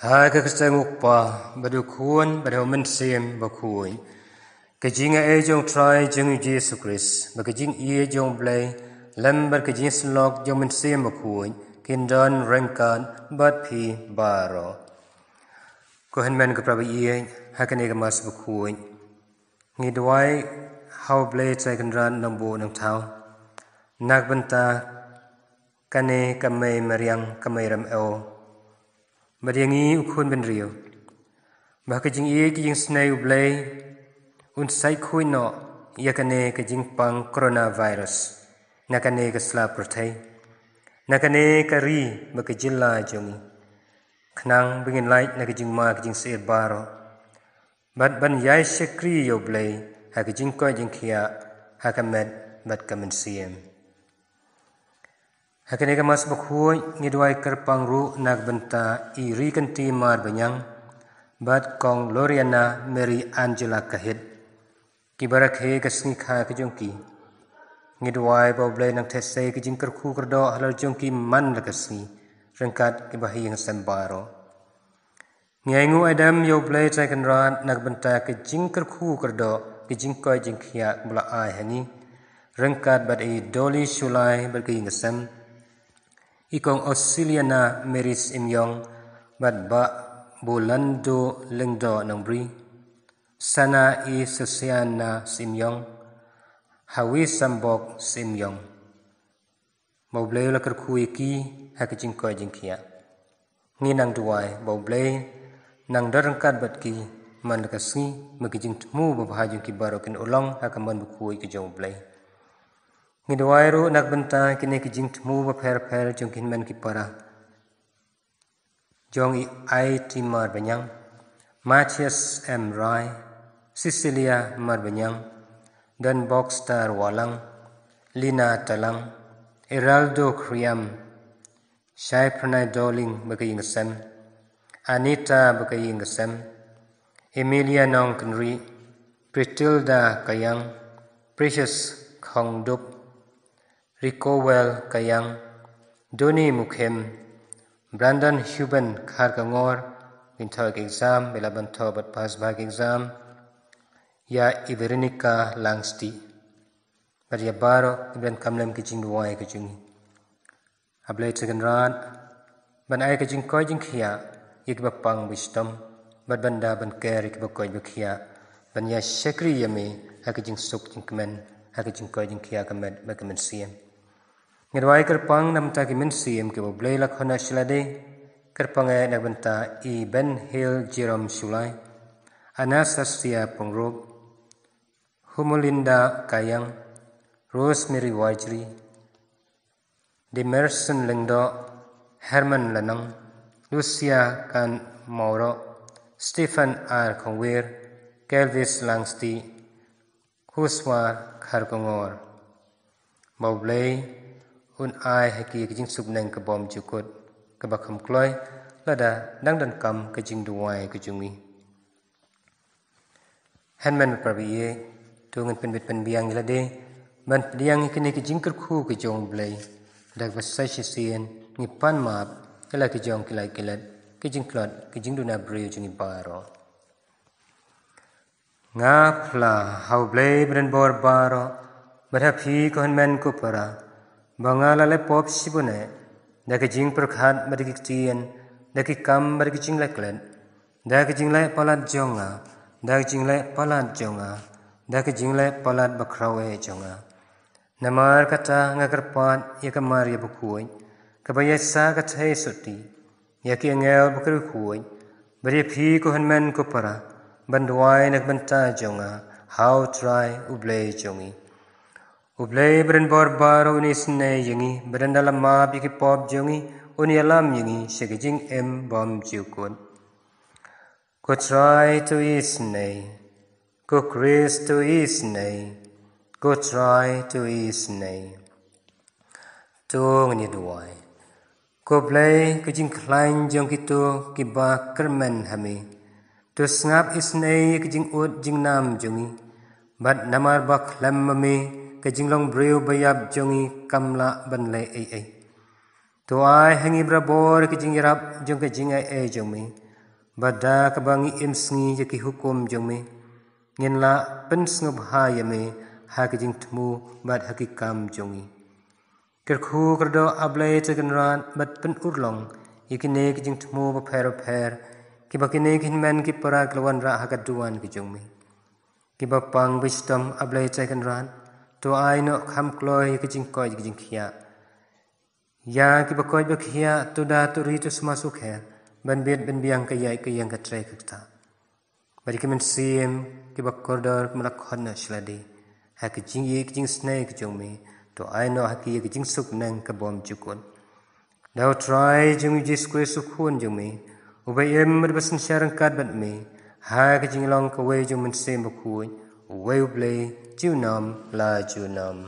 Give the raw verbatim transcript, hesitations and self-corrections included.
Ha ka kyrteng u Kpa, bad u Khun, bad u Mynsiem Bakhuid. Ka jingaiei jong u Trai jong ngi u Jisu Khrist, bad ka jingïeit jong u Blei, lem bad ka jingïasyllok jong u Mynsiem Bakhuid, kin don ryngkat bad phi baroh. Ko hynmen ko para baieit, ha kane ka Mass Bakhuid, ngi duwai ha u Blei Trai Kynrad Nongbuh Nongthaw na ka bynta kane ka mei mariang, ka mei rymew, bad ïa ngi u khun bynriew, ba ha ka jingïeit ka jingisnei u Blei un sait khuid noh ïa kane ka jingpang coronavirus na kane ka sla pyrthei, na kane ka ri bad ka jylla jong ngi, khnang ba ngin lait na ka jingma ka jingsyier baroh, bad ban ïai shakri ïa u Blei ha ka jingkoit jingkhiah, ha ka met bad ka mynsiem. Ha kane ka Mass Bakhuid ngi duwai kyrpang ruh na ka bynta i Rikynti Marbaniang bad Kong Loriana Mary Angela Kahit, kiba rakhe ka sngi kha ka jong ki. Ngi duwai ba u Blei un nang theh sei ka jingkyrkhu kyrdoh halor jong ki man la ka sngi, ryngkat kiba ha ïing ha sem baroh. Ngi ainguh aidam ïa u Blei Trai Kynrad na ka bynta ka jingkyrkhu kyrdoh, ka jingkoit jingkhiah ba u la ai ha ngi, ryngkat bad i Dolly Shullai bad ka ïing ka sem, i Kong Osiliana Mary Syiemiong, bad Bah Bulando Lyngdoh Nongbri, Sana i Sosiana Syiemiong, Hawi Sambok Syiemiong. Ba u Blei u la kyrkhu ïa ki ha ka jingkoit jingkhiah. Ngi nang duwai ba u Blei un nang don ryngkat bad ki man la ka sngi, ba ka jingthmu babha jong ki baroh kin urlong ha ka mon bakhuid ka jong u Blei. Ngi duwai ruh na ka bynta kine ki jingthmu bapher bapher jong ki hynmen ki para, jong i Aiti Marbaniang, Matthias M Rai, Cecilia Marbaniang, Don Boxstar Walang, Lina Talang, Eraldo Khriam, Shai Pranai Doling bad ka ïing ka sem, Anita bad ka ïing ka sem, Emilia Nongkynrih, Pritilda Kaiang, Precious Khongdup, Rikowel Kaiang, Doni Mukhim, Brandon Huben Kharkongor, ba kin thoh ka exam, ba la ban thoh bad pass bha ka exam, ïa i Veronica Langsti. Bad ïa baroh kiba donkam lem ka jingduwai ka jong ngi. A Blei Trai Kynrad, ban ai ka jingkoit jingkhiah ïa kiba pang ba shitom, bad ban da ban ker ïa kiba koit ba khiah, ban ïa shakri ïa me ha ka jingsuk jingkmen, ha ka jingkoit jingkhiah ka met bad ka mynsiem. Ngi duwai kyrpang na ka bynta ki mynsiem kiba u Blei u la khot noh sha lade, kyrpang eh na ka bynta i Ben Hill Jerome Shullai, Anastasia Pyngrope, Humolinda Kaiang, Rosemary Warjri, Demerson Lyngdoh, Herman Lanong, Lucia Kan Mauro, Stephen R Khongwir, Kelvis Langsti, Khuswar Kharkongor. Ba u Blei un ai ha ki ka jingsuk neng ka bymjukut, kaba kham kloi, lada dang donkam ka jingduwai ka jong ngi. Hynmen para baieit, to ngin pynbit pynbiang ïa lade ban pdiang ïa kine ki jingkyrkhu ki jong u Blei. Da kaba sa shisien ngi pan map ïa la ki jong ki lait ki let, ki jingtlot, ki jingduna briew jong ngi baroh. Nga phla ha u Blei ba donbor baroh, bad ha phi ko hynmen ko para, ba nga la leh pop shibun eh, da ki jingpyrkhat bad da ki ktien, da ki kam bad da ki jingleh klet, da ki jingleh palat jong nga, da ki jingleh palat jong nga, da ki jingleh palat bakhraw eh jong nga. Namar kata nga kyrpad ïa ka Maria bakhuid, kaba ïaisah ka thei sotti, ïa ki angel ba kyrkhu, bad ïa phi ko hynmen ko para, ban duwai na ka bynta jong nga ha u Trai u Blei jong ngi. U Blei ba donbor baroh un isynei ïa ngi, bad ynda la map ïa ki pop jong ngi, un ïalam ïa ngi sha ka jingim bymjukut. Ko Trai to isynei, ko Khrist to isynei, ko Trai to isynei. To ngin ïa duwai. Ko Blei, ka jingkhlaiñ jong kito kiba kyrmen ha me, to sngap isynei ïa ka jingud jingnam jong ngi, bad namar ba khlem ma me ka jinglong briew ba ïap jong ngi kam lah ban leh ei ei. To ai ha ngi barabor ka jingïarap jong ka jingaiei jong me, Bad da kaba ngi im sngi ïa ki hukum jong me, ngin lah pynsngewbha ïa me ha ki jingthmu bad ha ki kam jong ngi. Kyrkhu kyrdoh, A Blei Trai Kynrad, bad pynurlong ïa kine ki jingthmu bapher bapher kiba kine ki hynmen ki para ki la wanrah ha ka duwan ka jong me. Kiba pang ba shitom, A Blei Trai Kynrad, to ai noh kham kloi ïa ki jingkoit ïa ki jingkhiah. Ïa kiba koit ba khiah, to da, to ri, to sma sukher ban bit ban biang ka ïaid ka ïeng ka trei ka ktah. Bad ïa ki mynsiem kiba kordor, kiba la khot noh sha lade ha ka jingïeit ka jingsnei ka jong me, to ai noh ha ki ïa ka jingsuk bneng ka bym jukut. Da U Trai jong ngi Jisu Khrist, U Khun jong me, uba im bad ba synshar ryngkat bad me ha ka jinglong kawei jong U Mynsiem Bakhuid, uwei U Blei, junom la junom.